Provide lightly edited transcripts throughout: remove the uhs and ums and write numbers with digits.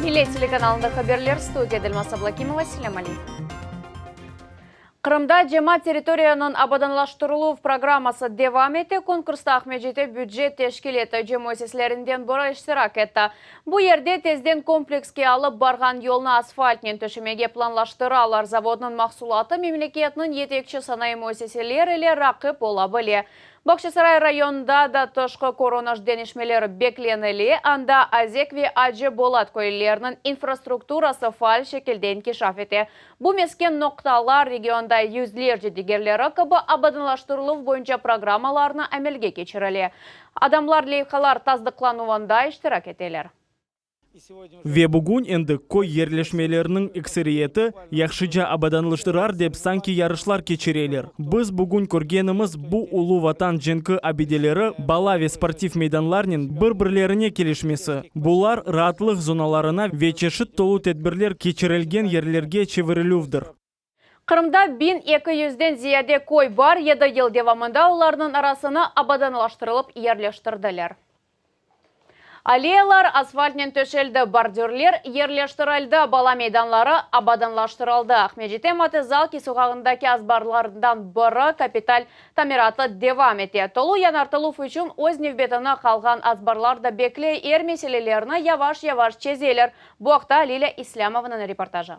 Millet telekanalında haberler, studiyada Elmaz Ablakimova, selâm aleykum. Qırımda cemaat territoriyanıñ abadanlaştırıluv programması devam ete, konkursta Aqmescitte bücet teşkil etici müessiselerinden biri iştirak etti. Bu yerde tezden komplekske alıp barğan yolnı asfaltnen töşemege planlaştıralar. Zavodnıñ mahsulatı memleketniñ yetekçi sanayı müessiseler ile raqip ola bile. Bağçasaray rayonında da tışqı körüniş deñişmeleri beklenile, anda Azek ve Acı Bolat köyleriniñ infrastrukturası faal şekilde inkişaf ete. Bu mesken noqtalar regionda yüzlerce digerleri kibi abadanlaştırıluv boyunca programmalarnı amelge keçirile. Adamlar leyhalar tasdıqlanuvında iştirak eteler. Ve bugün endi köy yerleşmeleriniñ ekseriyeti yahşıca abadanlaştırar dep sanki yarışlar keçireler. Biz bugün körgenimiz bu Ulu Vatan cenki abideleri bala ve sportiv meydanlarnen bir-birlerine kelişmesi, bular raatlıq zonalarına ve çeşit tolu tedbirler keçirilgen yerlerge çevirilüvdir. Qırımda 1200-den ziyade köy bar, yedi yıl devamında olarnıñ arasını abadanlaştırılıp yerleştirdiler. Alleyalar asfaltnen töşeldi, bordürler yerleştirildi, bala meydanları abadanlaştırıldı. Aqmescitte Mate Zalki soqağındaki azbarlarından biri kapital tamiratı devam ete. Tolu yañartıluv içün öz nevbetini qalğan azbarlar da bekley, er meselelerni yavaş-yavaş çezeler. Bu aqta Lilâ İslâmovanıñ reportajı.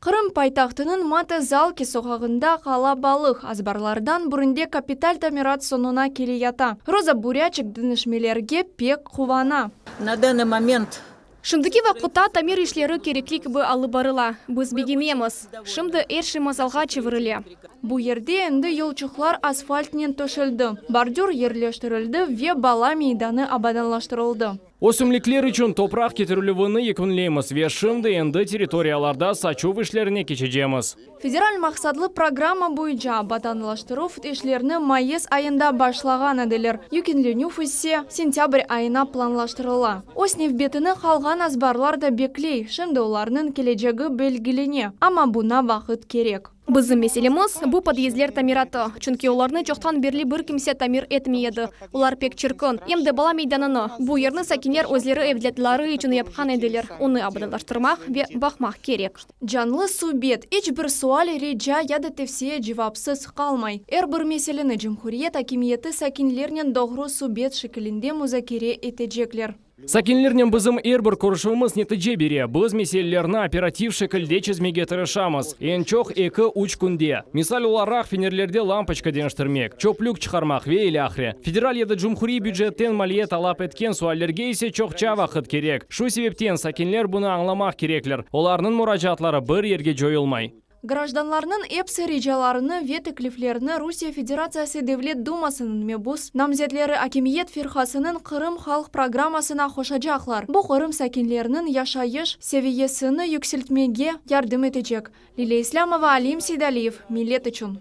Qırım paytahtınıñ Mate Zalki soqağında qalabalıq azbarlardan birinde kapital tamirat soñuna keleyata. Roza Burâçik deñişmelerge pek quvana. На данный момент Şimdiki vaqıtta tamir işleri kerekli kibi alıp barıla. Biz begenemiz. Şimdi er şey masalğa çevirile. Bu yerde endi yolçuqlar asfaltnen töşeldi, bordür yerleştirildi ve bala meydanı abadanlaştırıldı. Ösümlikler içün topraq ketirilüvini yekünleymiz ve şimdi endi territoriyalarda saçuv işlerine keçecemiz. Federal maqsatlı programma boyunca abadanlaştıruv işlerini mayıs ayında başlağan ediler, yekünlenüv ise sentâbr ayına planlaştırıla. Öz nevbetini qalğan azbarlar da bekley, şimdi olarnıñ kelecegi belgilene, amma buña vaqıt kerek. Bizim meselemiz, bu podyezdler tamiratı, çünki olarnı çoqtan berli bir kimse tamir etmey edi. Olar pek çirkin. Em de bala meydanını, bu yerni sakinler özleri evlâtları içün yapqan ediler, onı abadanlaştırmaq ve baqmaq kerek. Canlı subet, iç bir sual, rica ya da tevsiye cevapsız qalmay. Er bir meseleni cumhuriyet akimiyeti sakinlernen doğru subet şekilinde muzakere etecekler. Sakinlernen bizim er bir körüşüvimiz netice bere. Biz meselelerni operativ şekilde çezmege tırışamız. Eñ çoq eki-üç künde. Misal olaraq, fenerlerde lampoçka deñiştirmek, çöplük çıqarmaq ve ilâhre. Federal ya da cumhuriy bücetten maliye talap etken suallerge ise çoqça vaqıt kerek. Şu sebepten sakinler bunı añlamaq kerekler, olarnıñ muracaatları bir yerge coyulmay. Grajdanlarnıñ epsi ricalarını ve tekliflerini Rusiye Federatsiyası Devlet Dumasınıñ mebus namzetleri akimiyet firqasınıñ Qırım halq programmasına qoşacaqlar. Bu Qırım sakinleriniñ yaşayış seviyesini yükseltmege yardım etecek. Lilâ İslâmova, Alim Seydaliyev, Millet içün.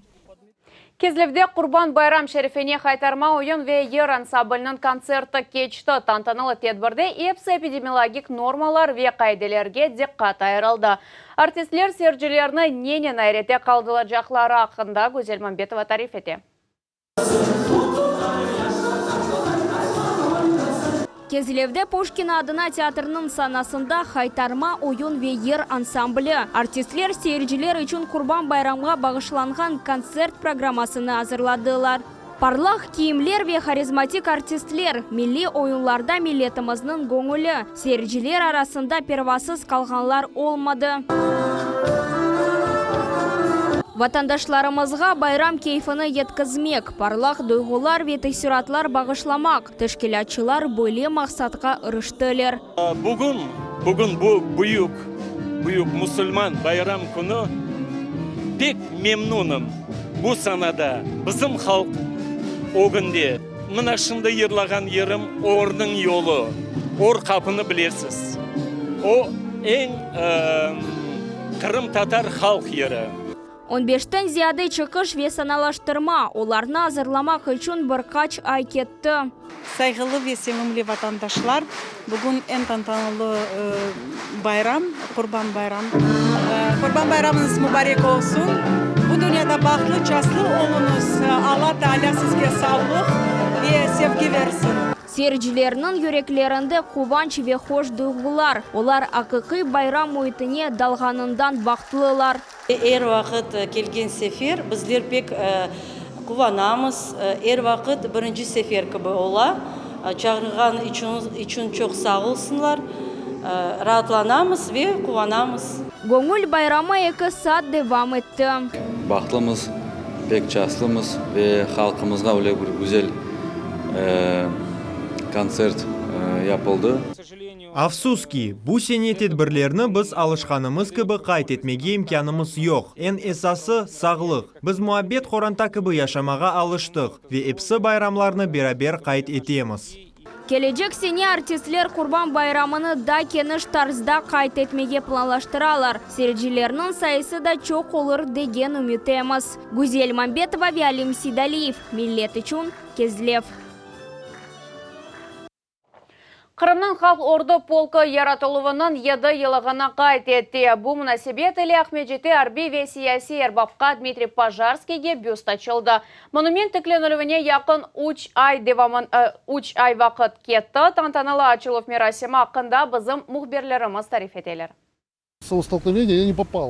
Kezlevde Qurban bayram şerefine Haytarma oyun ve yır ansambliniñ kontserti keçti. Tantanalı tedbirde episi epidemiologik normalar ve qaidelerge diqqat ayırıldı. Artistler seyircilerni nenen ayrette qaldılacaqları aqqında Güzel Mambetova tarif ete. Kezlevde Puşkin adına teatrniñ sanasında Haytarma oyun ve yır ansambli. Artistler seyirciler içün Qurban bayramğa bağışlanğan kontsert programmasını azırladılar. Parlaq kiyimler ve harizmatik artistler, milliy oyunlarda milletimizniñ göñüli. Seyirciler arasında pervasız qalğanlar olmadı. Vatandaşlarımızğa bayram keyfini yetkizmek, parlaq duyğular ve teessüratlar bağışlamaq, teşkilâtçılar böyle maqsatqa iriştiler. Bugün, bugün bu büyük, büyük musulman bayram künü, pek memnunım bu sanada bizim halq ögünde. Mına şimdi yırlağan yırım Ornıñ yolu, Or qapını bilesiz. O, eñ qırımtatar halq yırı. On beşten ziyade çıqış ve sanalaştırma, olarnı azırlamaq içün bir qaç ay ketti. Sayğılı ve sevimli vatandaşlar, bugün eñ tantanalı bayram, Qurban bayram. Qurban bayramıñız mubarek olsun! Bu dünyada bahtlı, çastlı oluñız, Alla Taalâ sizge sağlıq ve sevgi versin! Seyircilerniñ yüreklerinde quvanç ve hoş duyğular, olar aqiqiy bayram müitine dalğanından bahtlılar. Er vaqıt kelgen sefer bizler pek quvanamız, er vaqıt birinci sefer kibi ola. Çağırğan içün çoq sağ olsunlar. Raatlanamız ve quvanamız. Göñül bayramı eki saat devam etti. Bahtlımız, pek çaslımız ve halqımızğa öyle bir güzel kontsert yapıldı. Afsus ki, bu sene tedbirlerni biz alışqanımız kibi qayd etmege imkânımız yoq. Eñ esası, sağlıq. Biz muabbet qoranta kibi yaşamağa alıştıq ve episi bayramlarnı beraber qayd etemiz. Kelecek sene artistler Qurban bayramını da keniş tarzda qayd etmege planlaştıralar. Seyircilerniñ sayısı da çoq olur degen ümüttemiz. Güzel Mambetova ve Alim Seydaliyev, Millet içün, Kezlev. Qırımnıñ Halq ordu polkı yaratıluvınıñ yedi yıllığını qayd etti. Bu munasebet ile Aqmescitte arbiy ve siyasiy erbapqa Dmitriy Pojarskiyge büst açıldı. Monument tiklenilüvine yaqın üç ay üç ay vaqıt ketti. Tantanalı açıluv merasimi aqqında bizim mühbirlerimiz tarif eteler.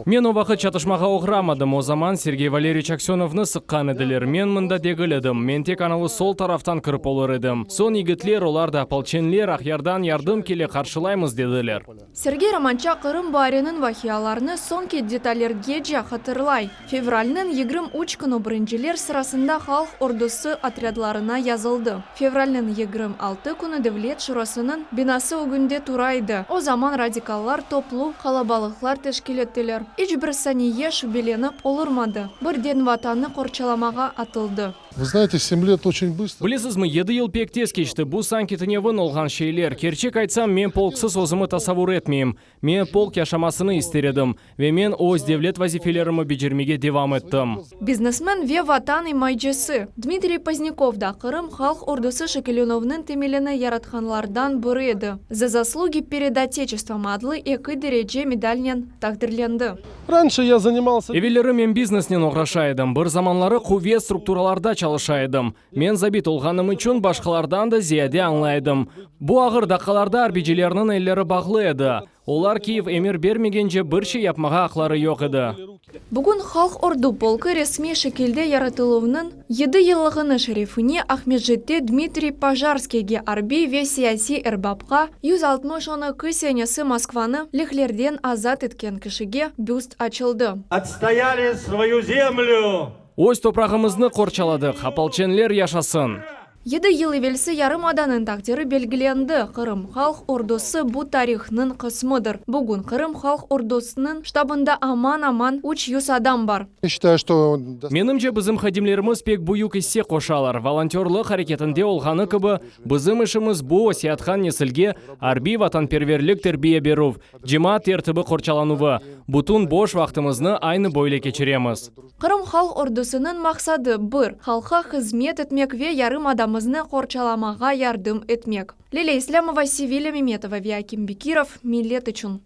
Men o vaqıt çatışmağa oğramadım, o zaman Sergey Valeryeviç Aksönovnı sıqqan ediler, men mında degil edim, men tek anavı sol taraftan kirip olur edim. Soñ yigitler, olar da opolçenler, Aqyardan yardım kele, qarşılaymız, dediler. Sergey Romançak Qırım baariniñ vaqialarını soñki detallergece hatırlay. Fevralniñ 23 künü birinciler sırasında Halq ordusı otrâdlarına yazıldı. Fevralniñ 26 künü Devlet şurasınıñ binası ögünde tura edi. O zaman radikallar toplu qalabalıqlar teşkil ettiler. İç bir saniye şübelenip olurmadı, birden Vatannı qorçalamağa atıldı. Vı znayte, sem let oçen bıstro. Bilesizmi, yedi yıl pek tez keçti, bu sanki tünevin olğan şeyler. Kerçek aytsam, men polksız özümi tasavur etmeyim. Men polk yaşamasını ister edim ve men öz devlet vazifelerimi becermege devam ettim. Biznesmen ve Vatan imaycisi Dmitriy Pozdnâkov da Qırım halq ordusı şekillenüvniñ temelini yaratqanlardan biri edi. Za zaslugi pered Oteçestvom adlı eki derece medalnen taqdirlendi. Ranşe ya zanimalsâ. Evelleri men biznesnen oğraşa edim, bir zamanları quvet strukturalarda çalışa edim. Men zabit olğanım içün başqalardan da ziyade añlay edim. Bu ağır daqqalarda arbicilerniñ elleri bağlı edi. Olar Kiyev emir bermegence bir şey yapmağa aqları yoq edi. Bugün Halq ordu polkı resmiy şekilde yaratıluvnıñ yedi yıllığını şerefine Aqmescitte Dmitriy Pojarskiyge arbiy ve siyasiy erbapqa, 162 senesi Moskvanı lehlerden azat etken kişige büst açıldı. Otstoyali svoyu zemlü! Öz toprağımıznı qorçaladıq, opolçenler yaşasın! Yedi yıl evelsi yarımadanıñ taqdiri belgilendi, Qırım halq ordusı bu tarihnıñ qısmıdır. Bugün Qırım halq ordusınıñ ştabında aman-aman 300 adam bar. Menimce, bizim hadimlerimiz pek büyük isse qoşalar. Volontörlıq areketinde olğanı kibi, bizim işimiz bu, öseyatqan nesilge arbiy-vatanperverlik terbiye berüv, Cemaat tertibi qorçalanuvı. Bütün boş vaqtımıznı aynı böyle keçiremiz. Qırım halq ordusınıñ maqsadı bir, halqqa hızmet etmek ve yarımadamıznı qorçalamağa yardım etmek. Lilâ İslâmova, Sevilâ Memetova ve Akim Bekirov, Millet içün.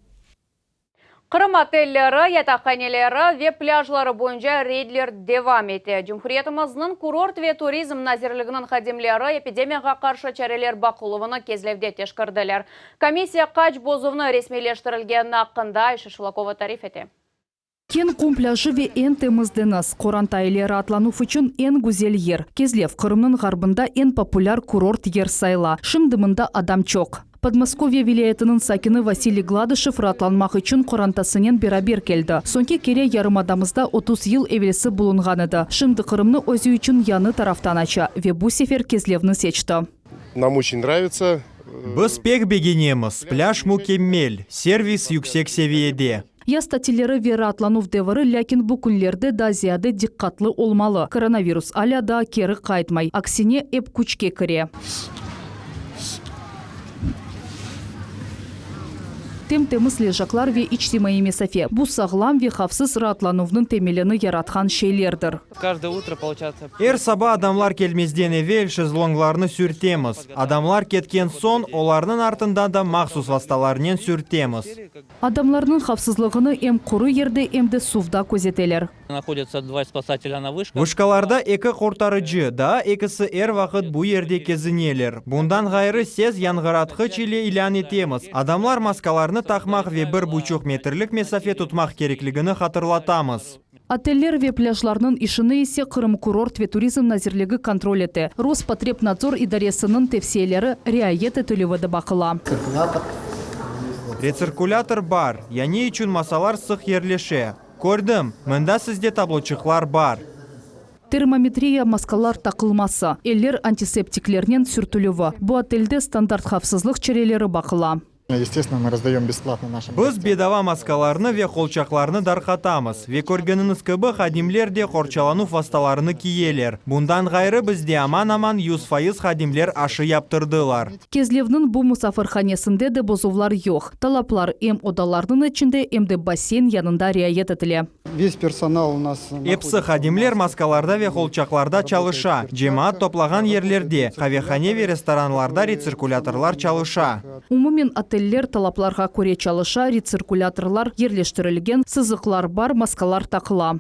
Qırım otelleri, yataqhaneleri ve plâjları boyunca reydler devam ete. Cumhuriyetimizniñ Kurort ve turizm nazirliginiñ hadimleri epidemiyağa qarşı çareler baqıluvını Kezlevde teşkirdiler. Komissiya qaç bozuvnı resmiyleştirilgeni aqqında Ayşe Şulakova tarif ete. Keñ qum plâjı ve eñ temiz deñiz, qoranta ile raatlanuv içün eñ güzel yer. Kezlev, Qırımnıñ ğarbında eñ populâr kurort yer sayıla. Şimdi mında adam çoq. Podmoskovye vilâyetiniñ sakini Vasiliy Gladışev raatlanmaq içün qorantasınen beraber keldi. Soñki kere yarımadamızda 30 yıl evelsi bulunğan edi. Şimdi Qırımnı özü içün yañı taraftan aça ve bu sefer Kezlevni seçti. Nam oçen nravitsâ. Biz pek begenemiz, plâj mükemmel, servis yüksek seviyede. Yaz tatilleri ve raatlanuv devri, lâkin bu künlerde daa ziyade diqqatlı olmalı, koronavirus alâ daa keri qaytmay, aksine, ep küçke kire. Tem-temiz lejaklar ve içtimaiy mesafe, bu sağlam ve havfsız raatlanuvnıñ temelini yaratqan şeylerdir. Er saba adamlar kelmezden evel şezlonglarnı sürtemiz. Adamlar ketken soñ, olarnıñ artından da mahsus vastalarnen sürtemiz. Adamlarnıñ havfsızlığını em quru yerde, em de suvda közeteler. Vışkalarda eki qurtarıcı, daa ekisi er vaqıt bu yerde kezineler. Bundan ğayrı, ses yañğıratqıç ile ilân etemiz, adamlar maskalarnı taqmaq ve bir buçuq metrlik mesafe tutmaq kerekligini hatırlatamız. Oteller ve plâjlarnıñ işini ise Qırımkurort ve turizm nazirligi kontrol ete, Rospotrebnadzor idaresiniñ tevsiyeleri riayet etilüvi de baqıla. Retsirkulâtor bar, ya ne içün masalar sıq yerleşe? Kördim, mında sizde tabloçıqlar bar. Termometriya, maskalar taqılması, eller antiseptiklernen sürtülüvi, bu otelde standart havfsızlıq çareleri baqıla. Biz bedava maskalarnı ve qolçaqlarnı darqatamız, ve körgeniñiz kibi, hadimler de qorçalanuv vastalarını kiyeler. Bundan ğayrı, bizde aman-aman 100% hadimler aşı yaptırdılar. Kezlevniñ bu musafirhanesinde de bozuvlar yoq. Talaplar em odalarnıñ içinde, em de basseyn yanında riayet etile. Episi hadimler maskalarda ve qolçaqlarda çalışa, cemaat toplağan yerlerde, qavehane ve restoranlarda retsirkulâtorlar çalışa. Umumen oteller talaplarğa köre çalışa, retsirkulâtorlar yerleştirilgen, sızıqlar bar, maskalar taqıla.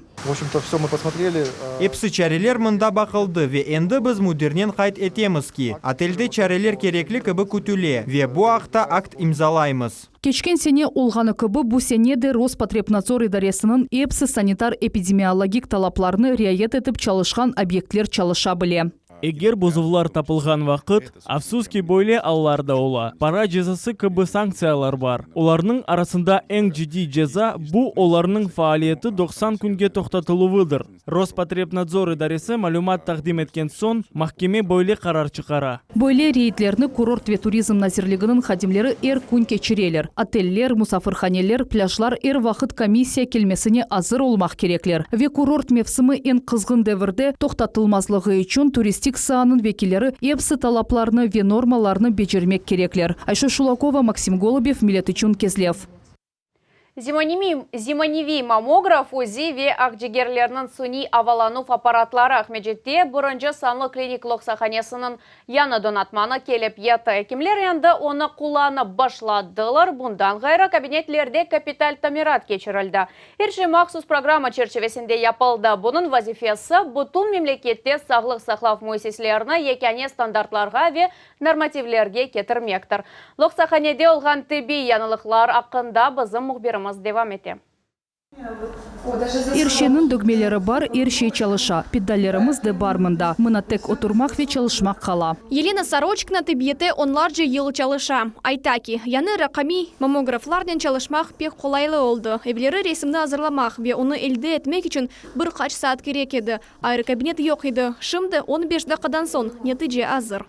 Episi çareler mında baqıldı ve endi biz müdirnen qayd etemiz ki, otelde çareler kerekli kibi kütüle ve bu aqta akt imzalaymız. Keçken sene olğanı kibi, bu sene de Rospotrebnadzor idaresiniñ episi sanitar-epidemiologik talaplarnı riayet etip çalışqan obyektler çalışa bile. Eger bozuvlar tapılğan vaqıt, afsus ki, böyle allar da ola, para cezası kibi sanktsiyalar bar. Olarnıñ arasında eñ ciddiy ceza, bu, olarnıñ faaliyeti 90 künge toqtatıluvıdır. Rospotrebnadzor idaresi malümat taqdim etken soñ, mahkeme böyle qarar çıqara. Böyle reydlerni Kurort ve turizm nazirliginiñ hadimleri er kün keçireler. Oteller, musafirhaneler, plâjlar er vaqıt komissiya kelmesine azır olmaq kerekler. Ve kurort mevsimi eñ qızğın devirde toqtatılmazlığı içün turistik saanıñ vekilleri epsi talaplarnı ve normalarnı becermek kerekler. Ayşe Şulakova, Maksim Golubev, Millet içün Kezlev. Zemaneviy mammograf, UZI ve aqcigerlerniñ suniy avalanuv apparatları Aqmescitte birinci sanlı klinik loqsahanesiniñ yañı donatmanı kelip yetti. Ekimler endi onı qullanıp başladılar, bundan ğayrı, kabinetlerde kapital tamirat keçirildi. Er şey mahsus programma çerçivesinde yapıldı. Bunıñ vazifesi, bütün memlekette sağlıq saqlav müessiselerini yekâne standartlarğa ve normativlerge ketirmektir. Loqsahanede olğan tibbiy yañılıqlar aqqında bizim mühbirimiz devam ete. Er şeyniñ dögmeleri bar, er şey çalışa. Pedallerimiz de bar mında. Mına tek oturmaq ve çalışmaq qala. Yelena Soroçkina tibbiyette onlarca yıl çalışa. Ayta ki, yañı raqamiy mammograflarnen çalışmaq pek qolaylı oldı. Evleri resimni azırlamaq ve onı elde etmek içün bir qaç saat kerek edi. Ayrı kabinet yoq edi. Şimdi on beş daqqadan soñ netice azır.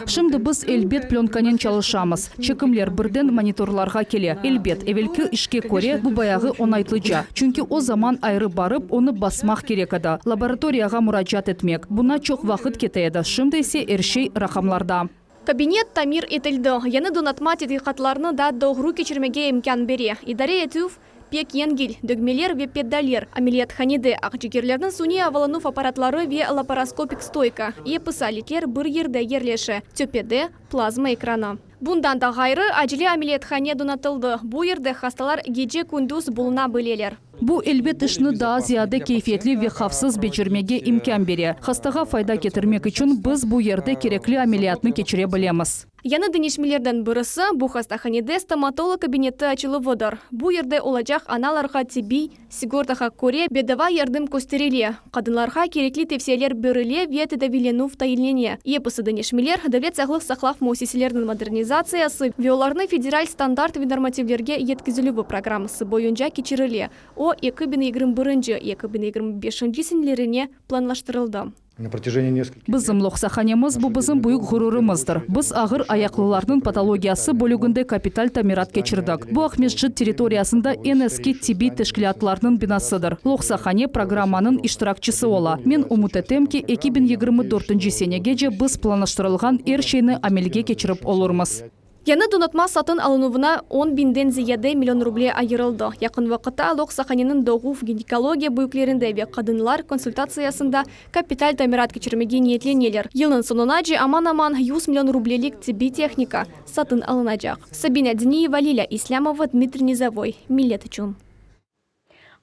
Şimdi biz, elbet, plönkanen çalışamız. Çekimler birden monitorlarğa kele. Elbet, evelki işke köre, bu bayağı oñaytlıca. Çünki o zaman ayrı barıp, onı basmaq kerek edi, laboratoriyağa muracaat etmek. Buña çoq vaqıt kete edi, şimdi ise er şey raqamlarda. Kabinet tamir etildi. Yañı donatma tedqiqatlarnı da doğru keçirmege imkân bere. İdare etüv pek yengil, dögmeler ve pedaller, ameliyathanede aqcigerlerniñ suniy avalanuv apparatları ve laparoskopik stoyka, episi aletler bir yerde yerleşe, töpede, plazma ekranı. Bundan da ğayrı, acele ameliyathane donatıldı, bu yerde hastalar gece-kündüz buluna bileler. Bu, elbet, işni daa ziyade keyfiyetli ve havfsız becermege imkân bere. Hastağa fayda ketirmek içün biz bu yerde kerekli ameliyatnı keçire bilemiz. Yañı deñişmelerden birisi, bu hastahanede stomatolog kabineti açıluvıdır. Bu yerde olacaq analarğa tibbiy sigortağa köre bedava yardım kösterile, qadınlarğa kerekli tevsiyeler berile ve tedaviylenüv tayinlene. Episi deñişmeler, devlet sağlıq saqlav müessiseleriniñ modernizatsiyası ve olarnı federal standart ve normativlerge yetkizilüvi programması boyunca keçirile. O, 2021, 2025 senelerine planlaştırıldı. Bizim loqsahanemiz, bu bizim büyük ğururımızdır. Biz ağır ayaqlılarnıñ patologiyası bölüginde kapital tamirat keçirdik. Bu Aqmescit territoriyasında eñ eski tibbiy teşkilâtlarnıñ binasıdır. Loqsahane programmanıñ iştirakçisi ola. Men ümüt etem ki, 2024 senegece biz planlaştırılğan er şeyni amelge keçirip olurmız. Yañı donatma satın alınuvına on biñden ziyade million ruble ayırıldı. Yaqın vaqıtta loqsahaneniñ doğuv, ginekologiya bölüklerinde ve qadınlar konsultatsiyasında kapital tamirat keçirmege niyetleneler. Yılnıñ soñunace aman-aman yüz million rublelik tibbiy tehnika satın alınacaq. Sabina Diniyeva, Lilâ İslâmova, Dmitriy Nizovoy, Millet içün.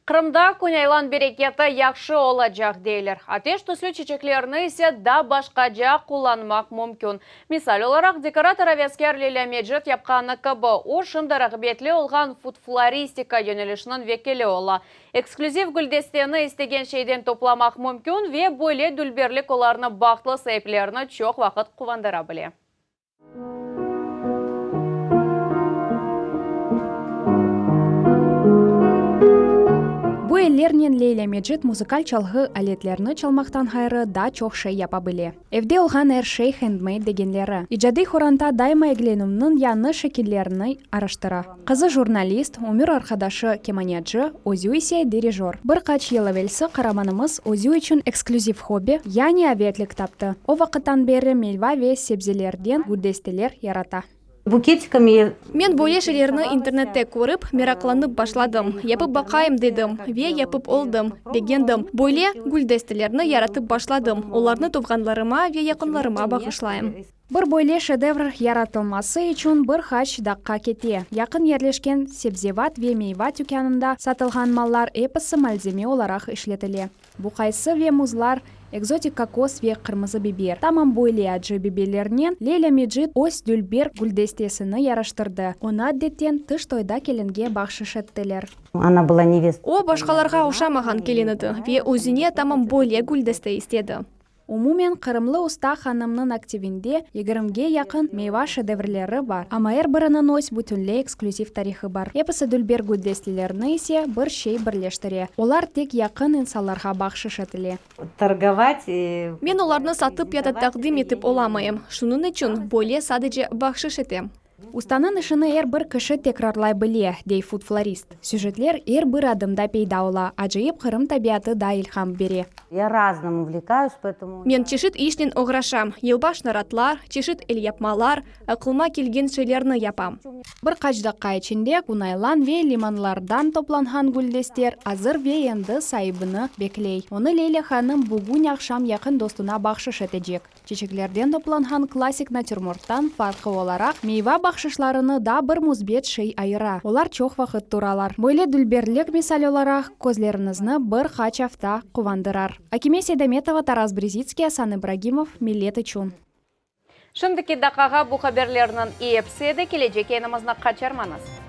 Qırımda künaylan bereketi yahşı olacaq, deyler. Ateş tüslü çiçeklerni ise daa başqaca qullanmaq mümkün. Misal olaraq, dekorator-aveskâr Lilâ Mecit yapqanı kibi, o, şimdi rağbetli olğan fudfloristika yönelişiniñ vekili ola. Eksklüziv güldesteni istegen şeyden toplamaq mümkün ve böyle dülberlik olarnı bahtlı saiplerini çoq vaqıt quvandıra bile. Bu ellernen Leylâ Mecit muzıkal çalğı aletlerini çalmaqtan ğayrı daa çoq şey yapa bile. Evde olğan er şey handmade degenleri. İcadiy qoranta daima eglenüvniñ yañı şekillerini araştıra. Qızı jurnalist, ömür arqadaşı kemaneci, özü ise dirijor. Bir qaç yıl evelsi qaramanımız özü içün eksklüziv hobbi, yani avetlik taptı. O vaqıttan berli meyva ve sebzelerden güldesteler yarata. Buketikami. Men böyle şeylerni internette körip, meraqlanıp başladım. Yapıp baqayım dedim ve yapıp oldım. Begendim. Böyle güldestelerni yaratıp başladım, olarnı tuvğanlarıma ve yaqınlarıma bağışlayım. Bir böyle şedevr yaratılması içün bir qaç daqqa kete. Yaqın yerleşken sebzevat ve meyva tükânında satılğan mallar episi malzeme olaraq işletile. Bu qaysı ve muzlar, ekzotik kokos ve qırmızı biber. Tamam böyle acı biberlernen Leylâ Mecit öz dülber güldestesini yaraştırdı. Onı adetten tış toyda kelinge bahşış ettiler. O, başqalarğa oşamağan kelin edi ve özüne tamam böyle güldeste istedi. Umumen, qırımlı usta hanımnıñ aktivinde yigirmige yaqın meyva şedevrleri bar, amma er biriniñ öz bütünley eksklüziv tarihı bar. Episi dülber güldestelerni ise bir şey birleştire, olar tek yaqın insanlarğa bahşış etile. Men olarnı satıp ya da taqdim etip olamayım, şunıñ içün böyle sadece bahşış etem. Ustanıñ işini er bir kişi tekrarlay bile, dey fudflorist. Süjetler er bir adımda peyda ola, acayip Qırım tabiatı da ilham bere. Ya raznym uvlekayus, poetomu. Men çeşit işnen oğraşam, yılbaş naratlar, çeşit elyapmalar, aqlıma kelgen şeylerni yapam. Bir qaç daqqa içinde künaylan ve limanlardan toplanğan güldester azır ve endi saibini bekley. Onı Leyla hanım bugün aqşam yaqın dostuna bahşış etecek. Çeçeklerden toplanğan klassik natürmorttan farqı olaraq, meyva bahşışlarını da bir müsbet şey ayıra, olar çoq vaqıt turalar. Böyle dülberlik, misal olaraq, közleriñizni bir qaç afta quvandırar. Akime Seydametova, Taras Brezitskiy, Asan İbragimov, Millet içün. Şimdiki daqqağa bu haberlerniñ episi edi, kelecek yayınımıznı qaçırmañız.